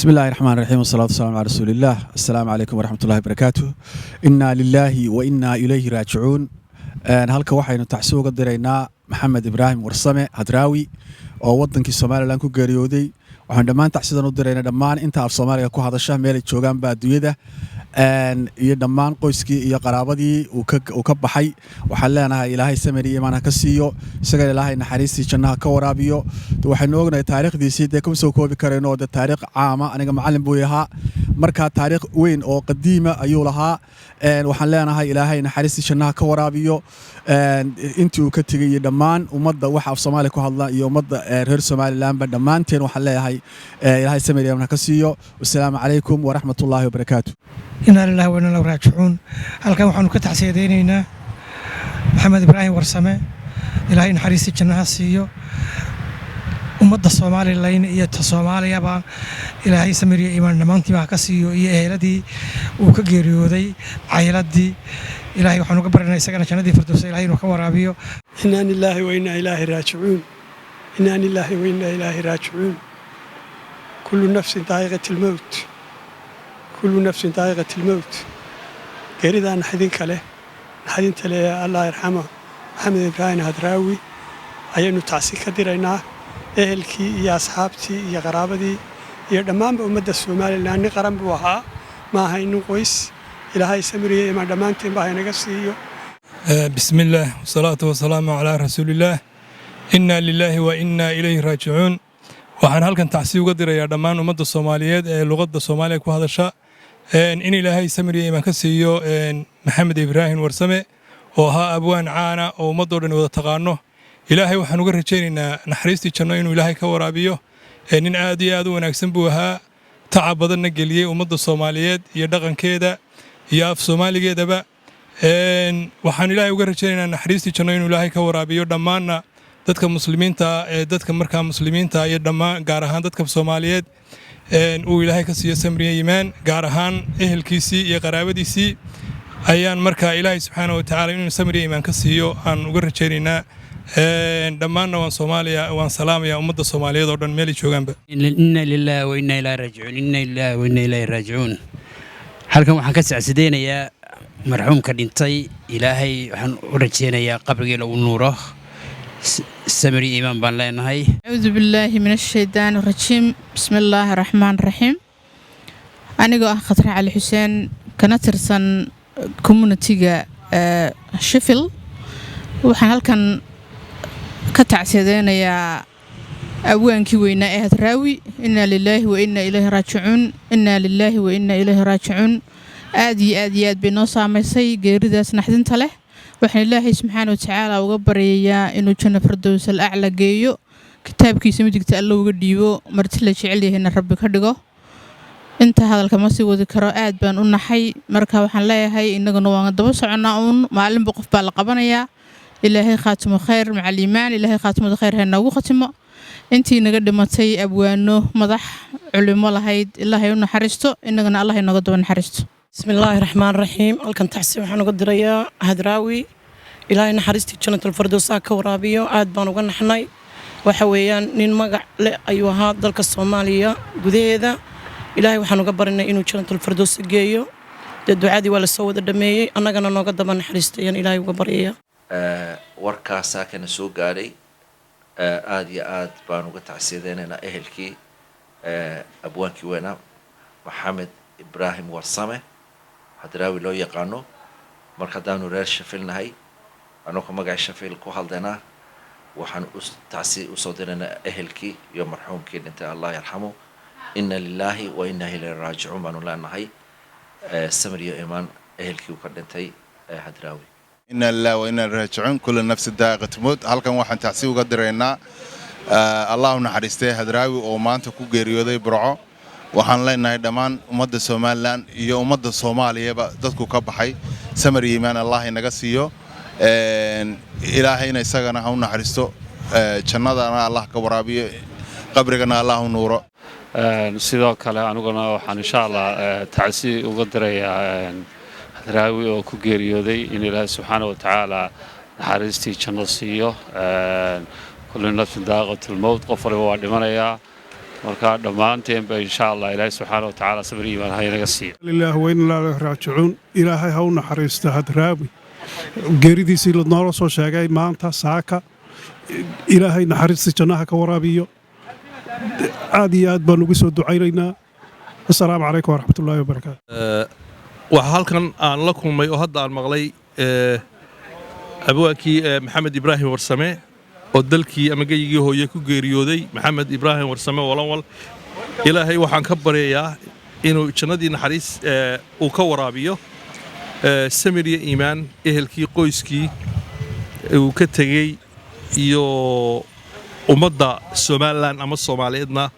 بسم الله الرحمن الرحيم، والصلاة والسلام على رسول الله. السلام عليكم ورحمة الله وبركاته. إنا لله وإنا إليه راجعون. Halka waxaynu tacsi uga diraynaa Maxamed Ibraahim Warsame Hadraawi oo wadankii Somaliland ku geeriyooday. Waxaanu dhammaan tacsidan u diraynaa dhammaan inta af Soomaaliga ku hadasha meelay joogaanba adduunyada iyo dhammaan qoyskii iyo qaraabadii uu ka baxay. Waxaan leenahay Ilaahay samir iyo iimaan ha ka siiyo, isagana Ilaahay naxariistii jannaha ka waraabiyo. Waxaynu ognahay taariikhdiisii, dee kuma soo koobi karayno, dee taariikh caama. Aniga macallin buu ahaa, marka taariikh weyn oo qadiima ayuu lahaa. Waxaan leenahay Ilaahay naxariistii jannaha ka waraabiyo intii uu ka tegey iyo dhammaan ummadda waxa af Soomaaliya ku hadla iyo ummadda reer Somalilandba. Dhammaanteen waxaan leeyahay Ilaahay samir iyo iimaan ha ka siiyo. Wasalaamu calaykum waraxmatullaahi wabarakaatu. Inaa lilahi wa inaa ilaihi raajicuun. Halkan waxaanu ka tacsiyadaynaynaa Maxamed Ibraahim Warsame. Ilaahay naxariistii jannaha siiyo. Ummadda Somaliland iyo ta Soomaaliyaba Ilaahay samir iyo iimaan dhammaantiiba ha ka siiyo, iyo eheladii uu ka geeriyooday, cayladii. Ilaahay waxaanu ka baryanaa isagana jannadii Firdowsa Ilahay inuu ka waraabiyo. Inaa lilaahi wa inaa ilaahi raajicuun. Inaa lilaahi wa inaa ilaahi raajicuun. كل نفس ذائقة الموت، كل نفس ذائقة الموت. Geeridaa naxdinka leh, naxdinta leh, Allah yarxamo Maxamed Ibraahim Hadraawi ayaynu tacsi ka diraynaa ehelkii iyo asxaabtii iyo qaraabadii iyo dhammaanba ummadda Somaliland. Nin qaran buu ahaa, ma ahay nin qoys. Ilaahay samiriye imaan dhammaantiin baa inaga siiyo. بسم الله والصلاة والسلام على رسول الله. إنا لله وإنا إليه راجعون. Waxaan halkan tacsi uga dirayaa dhammaan ummadda Soomaaliyeed ee luqadda Soomaaliya ku hadasha in Ilaahay samir iyo iimaan ka siiyo Maxamed Ibraahim Warsame oo ahaa abwaan caana oo ummaddoo dhan wada taqaano. Ilaahay waxaan uga rajaynaynaa naxariistii janno inuu Ilaahay ka waraabiyo. Nin aad iyo aad u wanaagsan buu ahaa, tacab badanna geliyey ummadda Soomaaliyeed iyo dhaqankeeda iyo af Soomaaligeedaba. Waxaan Ilaahay uga rajaynaynaa naxariistii janno inuu Ilaahay ka waraabiyo dhammaanna dadka muslimiinta ee dadka markaa muslimiinta iyo dhammaan, gaar ahaan dadka Soomaaliyeed, uu Ilaahay ka siiyo samriya iimaan. Gaar ahaan ehelkiisii iyo qaraabadiisii ayaan markaa Ilaahay subxaana wa tacaala inuu samriya iimaan ka siiyo aan uga rajaynaynaa. Dhammaanna waan Soomaaliya waan salaamaya, ummadda Soomaaliyeed oo dhan meelay joogaanba. إنا لله وإنا إليه راجعون، إنا لله وإنا إليه راجعون. Halkan waxaan ka tacsideynayaa marxuumka dhintay. Ilaahay waxaan u rajeynayaa qabrigii lagu nuuro. Samri iimaan baan leenahay. أعوذ بالله من الشيطان الرجيم، بسم الله الرحمن الرحيم. Anigoo ah Khatre Cali Xuseen, kana tirsan community-ga Sheffield, waxaan halkan ka tacsiyadeynayaa abwaankii weynaa ee Hadraawi. إنا لله وإنا إليه راجعون، إنا لله وإنا إليه راجعون. Aad iyo aad iyo aad bay noo saamaysay geeridaas naxdinta leh. Waxaan Ilaahay subxaana watacaala uga baryayaa inuu janno firdows al acla geeyo, kitaabkiisa midigta Alla uga dhiibo, marti la jecel yahayna Rabbi ka dhigo. Inta hadalka ma sii wadi karo, aad baan u naxay. Marka waxaan leeyahay innaguna waan daba soconnaa uun, maalinba qof baa la qabanayaa. Ilaahay khaatimo khayr maca aliimaan, Ilaahay khaatimada khayr ha noogu khatimo. Intii naga dhimatay, abwaano, madax, culimo lahayd, Ilaahay u naxariisto, innagana Allah inooga daba naxariisto. بسم الله الرحمن الرحيم. Halkan tacsi waxaan uga dirayaa Hadraawi. Ilaahay naxariistii jannatul firdows ha ka waraabiyo. Aad baan uga naxnay. Waxa weeyaan nin magac leh ayuu ahaa dalka Soomaaliya gudaheeda. Ilaahay waxaan uga barinay inuu jannatul firdows geeyo. Dee ducadii waa lasoo wada dhameeyey, annagana nooga daba naxariista ayaan Ilaahay uga baryaya. Warkaasaa kana soo gaadhay. Aada iyo aad baan uga tacsiyadeynaynaa ehelkii abwaankii weynaa Maxamed Ibraahim Warsame, Hadraawi loo yaqaano. Marka haddaanu reer Sheffield nahay, anagoo magaca Sheffield ku hadlaynaa, waxaan u tacsi usoo diraynaa ehelkii iyo marxuumkii dhintay. Allah yarxamu. إنا لله وإنا إليه راجعون baanu leenahay. Samir iyo iimaan ehelkii uu ka dhintay Hadraawi. إنا لله وإنا راجعون. كل نفس ذائقة الموت. Halkan waxaan tacsi uga diraynaa, Allah u naxariistay, Hadraawi oo maanta ku geeriyooday Burco. Waxaan leenahay dhammaan ummadda Somaliland iyo ummadda Soomaaliyaba dadku ka baxay samar iyo iimaan Allah inaga siiyo. Ilaahayna isagana ha u naxariisto, jannadana Allah ka waraabiyo, qabrigana Allah u nuuro. Sidoo kale aniguna waxaan insha Allah tacsi uga dirayaa Hadraawi oo ku geeriyooday, in Ilaahay subxaana wa tacaala naxariistii janno siiyo. كل نفس ذائقة الموت, qof waliba waa dhimanayaa. Marka dhammaanteenba, insha Allah, Ilaahay subxaana wa tacaala sabir iimaan ha inaga siiyo. Lillahi wa inna ilaahi raajicuun. Ilaahay ha u naxariisto Hadraawi. Geeridiisii noola soo sheegay maanta saaka. Ilaahay naxariistii jannaha ka waraabiyo. Aad iyo aad baan ugu soo ducaynaynaa. Assalaamu calaykum waraxmatullaahi wabarakaatu. Waxaa halkan aan la kulmay oo hadda aan maqlay abwaankii Maxamed Ibraahim Warsame oo dalkii ama geyigii hooye ku geeriyooday. Maxamed Ibraahim Warsame Walanwal, Ilaahay waxaan ka baryayaa inuu jannadii naxariis uu ka waraabiyo, samir iyo iimaan ehelkii, qoyskii uu ka tegey iyo ummadda Somaliland ama Soomaaliyeedna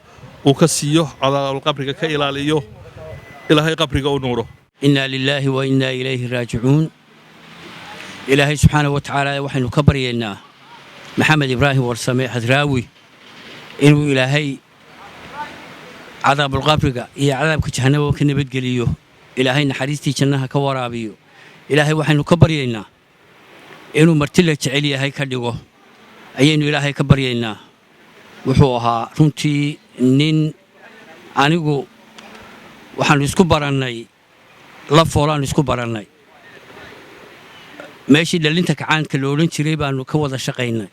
uu ka siiyo, cadaabulqabriga ka ilaaliyo, Ilaahay qabriga u nuuro. Inaa lilaahi wa innaa ilayhi raajicuun. Ilaahay subxaana wa tacaala waxaynu ka baryaynaa Maxamed Ibraahim Warsame Hadraawi inuu Ilaahay cadaabulqabriga iyo cadaabka jahannama ka nabadgeliyo, Ilaahay naxariistii jannaha ka waraabiyo. Ilaahay waxaynu ka baryaynaa inuu marti la jecel yahay ka dhigo ayaynu Ilaahay ka baryaynaa. Wuxuu ahaa runtii nin anigu waxaannu isku barannay la foolaannu isku barannay. Meeshii dhalinta kacaanka la odhan jiray baannu ka wada shaqaynay.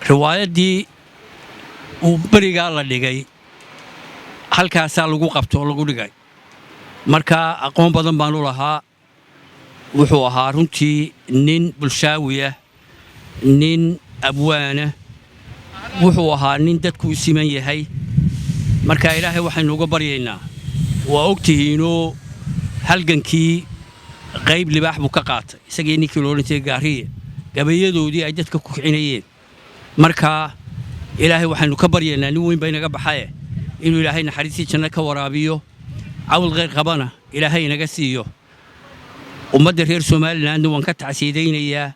Riwaayaddii uu berigaa la dhigay halkaasaa lagu qabto oo lagu dhigay. Marka aqoon badan baanu lahaa. Wuxuu ahaa runtii nin bulshaawi ah, nin abwaana, wuxuu ahaa nin dadku u siman yahay. Marka Ilaahay waxaynu uga baryaynaa, waa og tihiinoo halgankii qayb libaax buu ka qaatay, isagii ninkii lo odhan jiray Gaariye, gabayadoodii ay dadka ku kicinayeen. Marka Ilaahay waxaynu ka baryaynaa, nin weyn baa inaga baxaye, inuu Ilaahay naxariistii janno ka waraabiyo, cawil khayr qabana Ilaahay inaga siiyo. Ummadda reer Somalilandna waan ka tacsiidaynayaa,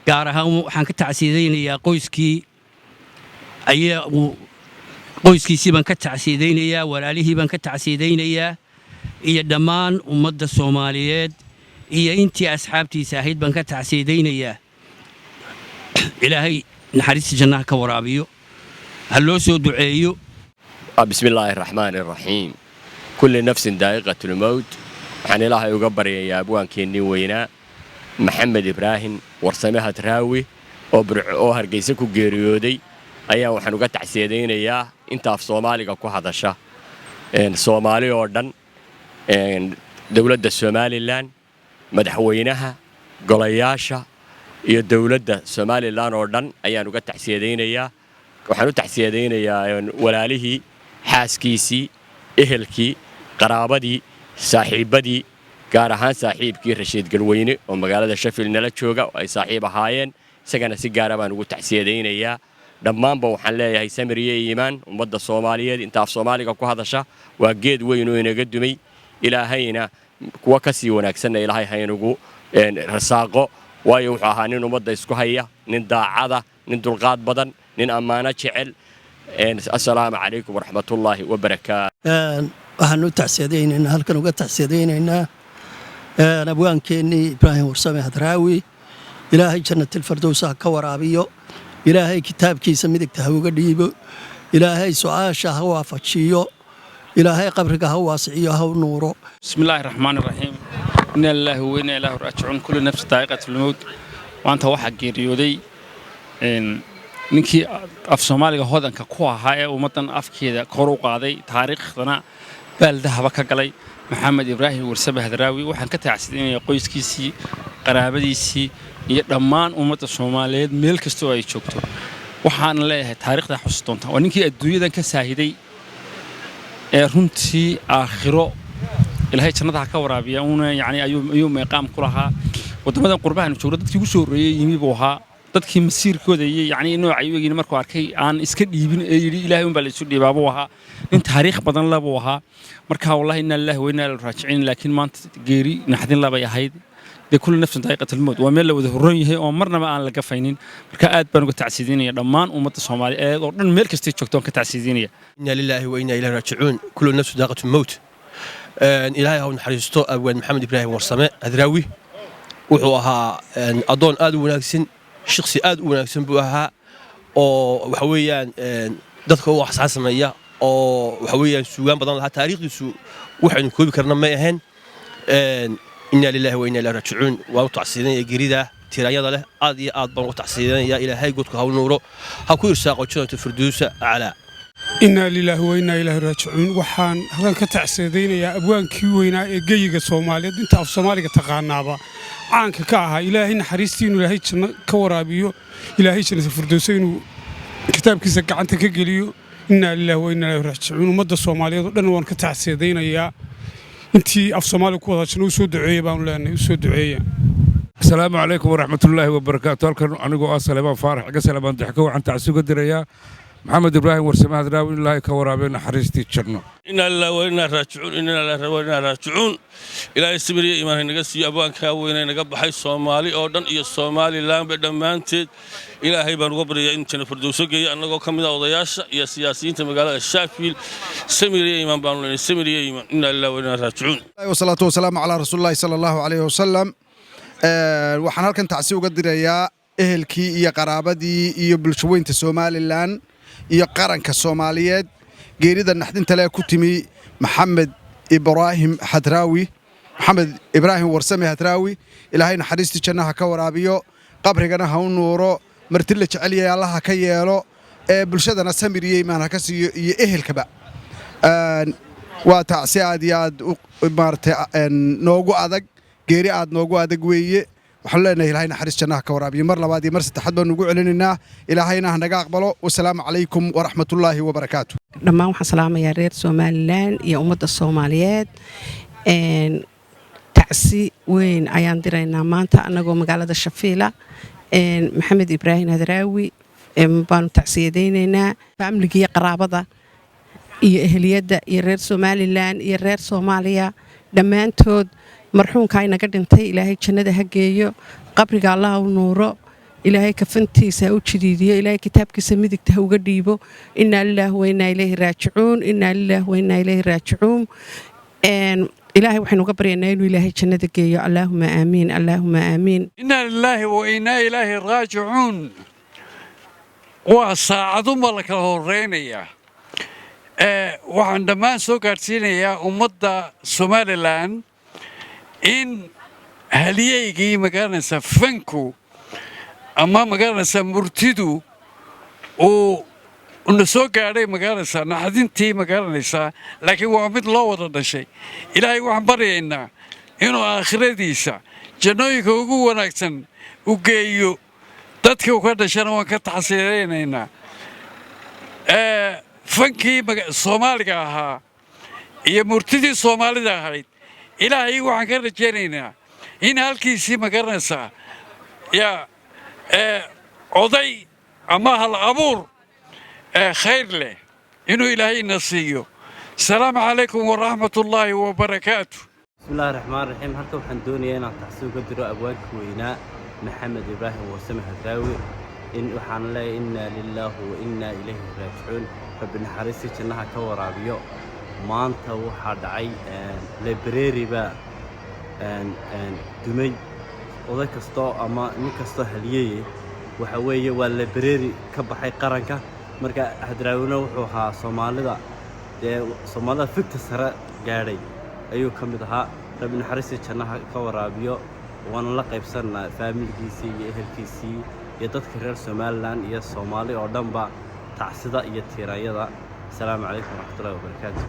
gaar ahaan waxaan ka tacsiidaynayaa qoyskii ayaa uu qoyskiisii baan ka tacsiidaynayaa, walaalihii baan ka tacsiidaynayaa, iyo dhammaan ummadda Soomaaliyeed iyo intii asxaabtiisa ahayd baan ka tacsiidaynayaa. Ilaahay naxariista jannaha ka waraabiyo, ha loo soo duceeyo. بسم الله الرحمن الرحيم. كل نفس ذائقة الموت. Waxaan Ilaahay uga baryayaa abwaankeennii weynaa Maxamed Ibraahim Warsame Hadraawi oo oo Hargeysa ku geeriyooday ayaa waxaan uga tacsiyadaynayaa inta af Soomaaliga ku hadasha, Soomaali oo dhan, dowladda Somaliland, madaxweynaha, golayaasha iyo dowladda Somaliland oo dhan ayaan uga tacsiyadaynayaa. Waxaan u tacsiyadaynayaa walaalihii, xaaskiisii, ehelkii, qaraabadii, saaxiibbadii, gaar ahaan saaxiibkii Rashiid Galweyne oo magaalada Sheffield nala jooga oo ay saaxiib ahaayeen. Isagana si gaara baan ugu tacsiyadaynayaa. Dhammaanba waxaan leeyahay samir iyo iimaan ummadda Soomaaliyeed inta af Soomaaliga ku hadasha. Waa geed weyn oo inaga dumay. Ilaahayna kuwa ka sii wanaagsanna Ilaahay haynagu rasaaqo, waayo wuxuu ahaa nin ummadda isku haya, nin daacada, nin dulqaad badan, nin ammaano jecel. Assalaamu calaykum waraxmatullaahi wabarakaatu. Waxaan u tacsiyadaynaynaa, halkan uga tacsiyadaynaynaa abwaankeennii Ibraahim Warsame Hadraawi. Ilaahay jannatilfardows ha ka waraabiyo, Ilaahay kitaabkiisa midigta ha uga dhiibo, Ilaahay su'aasha ha waafajiyo, Ilaahay qabriga ha waasiciyo, ha u nuuro. بسم الله الرحمن الرحيم. إنا لله وإنا إليه راجعون. كل نفس ذائقة الموت. Maanta waxaa geeriyooday ninkii af Soomaaliga hodanka ku ahaa ee ummaddan afkeeda kor u qaaday, taariikhdana baaldahaba ka galay, Maxamed Ibraahim Warsame Hadraawi. Waxaan ka tacsidinayaa qoyskiisii, qaraabadiisii iyo dhammaan ummadda Soomaaliyeed meel kasta oo ay joogto. Waxaana leeyahay taariikhda xusi doonta. Waa ninkii adduunyadan ka saahiday ee runtii aakhiro Ilaahay jannada ha ka waraabiya uuna yacni ayuu meeqaam ku lahaa. Waddamadan qurbahan joogno dadkii ugu soo horreeyey yimi buu ahaa, dadkii masiirkooda iyo yacni nooca iyagiina markuu arkay aan iska dhiibin ee yidhi Ilaahay unbaa la isu dhiibaa buu ahaa. Nin taariikh badan le buu ahaa. Marka wallahi inna lillahi wa inna ilaihi raajiciin. Laakiin maanta geeri naxdin labay ahayd. Dee kullu nafsin daa'iqatul mowt, waa meel la wada horroon yahay oo marnaba aan la gafaynin. Marka aad baan uga tacsiidinaya dhammaan ummadda Soomaaliyeed oo dhan meel kastay joogto waan ka tacsiidinaya. Inna lillahi wa inna ilayhi raajicuun. Kullu nafsin daa'iqatul mowt. Ilaahay ha u naxariisto abwaan Maxamed Ibraahim Warsame Hadraawi. Wuxuu ahaa addoon aad u wanaagsan, shaqsi aad u wanaagsan buu ahaa oo waxa weeyaan. Dadka u axsaan sameeya oo waxa weeyaan suugaan badan lahaa, taariikhdiisu waxaynu koobi karna may ahayn. Inaa lilaahi wa inaa ilaahi raajicuun. Waan u tacsiidanaya geerida tiraanyada leh, aad iyo aad baan ugu tacsiidanaya. Ilaahay godka ha u nuuro, ha ku irsaaqo jannatu firdowsa aclaa. Inaa lilaahi wa inaa ilaahi raajicuun. Waxaan halkan ka tacsiidaynayaa abwaankii weynaa ee geyiga Soomaaliyeed, inta af Soomaaliga taqaanaaba caanka ka ahaa. Ilaahay naxariistii inuu Ilaahay janno ka waraabiyo, Ilaahay jannata firdowsa inuu kitaabkiisa gacanta ka geliyo. Inaa lilaahi wa inaa ilaahi raajicuun. Ummadda Soomaaliyeed oo dhan waan ka tacsiidaynayaa. Intii af Soomaaliga ku wada u soo duceeya baanu leenahay, u soo duceeya. Asalaamu calaykum waraxmatullaahi wabarakaatu. Halkan anigoo ah Saleebaan Faarax Ciga, Saleebaan Dixko, waxaan tacsi uga dirayaa Maxamed Ibraahim Warsame Hadraawi in Ilaahay ka waraabiyo naxariistii janno. Inaa lillahi wa inaa raajicuun, inaa lillahi wa inaa raajicuun. Ilaahay sabir iyo iimaan naga siiyo abwaankaa weyne naga baxay. Soomaali oo dhan iyo Somalilandba dhammaanteed Ilaahay baan uga baryayaa in janno firdowso geeyo. Annagoo ka mid ah odayaasha iyo siyaasiyiinta magaalada Sheffield, samir iyo iimaan baanu leenahay, samir iyo iimaan. Inaa lillahi wa inaa raajicuun. Wasalaatu wasalaamu calaa rasuulillahi sala Allahu calayhi wasalam. Waxaan halkan tacsi uga dirayaa ehelkii iyo qaraabadii iyo bulshaweynta Somaliland iyo qaranka Soomaaliyeed geerida naxdinta leh ku timi Maxamed Ibraahim Hadraawi, Maxamed Ibraahim Warsame Hadraawi. Ilaahay naxariistii jannaha ka waraabiyo, qabrigana ha u nuuro, marti la jecel yahay Allaha ka yeelo, ee bulshadana samir iyo iimaan ha ka siiyo iyo ehelkaba. Waa tacsi aad iyo aad maaragtay noogu adag, geeri aad noogu adag weeye. Waxaanu leenahay Ilaahay naxariis jannaha ka waraabiyo. Mar labaad iyo mar saddexaad baanu ugu celinaynaa. Ilaahayna ha naga aqbalo. Wasalaamu calaykum waraxmatullaahi wabarakaatu. Dhammaan waxaan salaamayaa reer Somaliland iyo ummadda Soomaaliyeed. Tacsi weyn ayaan diraynaa maanta annagoo magaalada Sheffield. Maxamed Ibraahim Hadraawi baanu tacsiyadaynaynaa, faamiligiiyo qaraabada iyo eheliyadda iyo reer Somaliland iyo reer Soomaaliya dhammaantood. Marxuumkaa inaga dhintay Ilaahay jannada ha geeyo, qabriga Allah u nuuro, Ilaahay kafantiisa ha u jidiidiyo, Ilaahay kitaabkiisa midigta ha uga dhiibo. Inaa lilaahi wa inaa ilayhi raajicuun, inaa lilaahi wa inaa ilayhi raajicuun. Ilaahay waxaynu uga baryaynaa inuu Ilaahay jannada geeyo. Allaahuma aamiin, allaahuma aamiin. Inaa lilaahi wa inaa ilaahi raajicuun. Waa saacadunbaa la kala horeynayaa. Waxaan dhammaan soo gaadhsiinayaa ummadda Somaliland in halyeygii, magaranaysa, fanku ama, magaranaysa, murtidu uu na soo gaadhay, magaranaysaa, naxdintii, magaranaysaa, laakiin waa mid loo wada dhashay. Ilaahay waxaan baryaynaa inuu aakhiradiisa jannooyinka ugu wanaagsan u geeyo. Dadkii uu ka dhashana waan ka taxsiiraynaynaa. Fankii Soomaaliga ahaa iyo murtidii Soomaalida ahayd, Ilaahay waxaan ka rajaynaynaa in halkiisii, magaranaysaa, yaa oday ama hal abuur khayr leh inuu Ilaahayna siiyo. Asalaamu calaykum waraxmatullaahi wabarakaatu. Bismillahi raxmaan raxiim. Halkan waxaan doonayaa inaan tacsi uga diro abwaanka weynaa Maxamed Ibraahim Warsame Hadraawi. In waxaan leeyahay innaa lilaahi wa innaa ilayhi raajicuun. Rabbi naxariistii jannaha ka waraabiyo. Maanta waxaa dhacay library baa dumay. Oday kastoo ama nin kastoo halyeeye waxa weeye waa library ka baxay qaranka. Marka Hadraawina wuxuu ahaa Soomaalida, dee Soomaalida figta sare gaadhay ayuu ka mid ahaa. Rabbi naxariistii jannaha ka waraabiyo. Waana la qaybsanaa faamilkiisii iyo ehelkiisii iyo dadka reer Somaliland iyo Soomaali oo dhanba tacsida iyo tiiraanyada. Asalaamu calaykum waraxmatullahi wabarakaatu.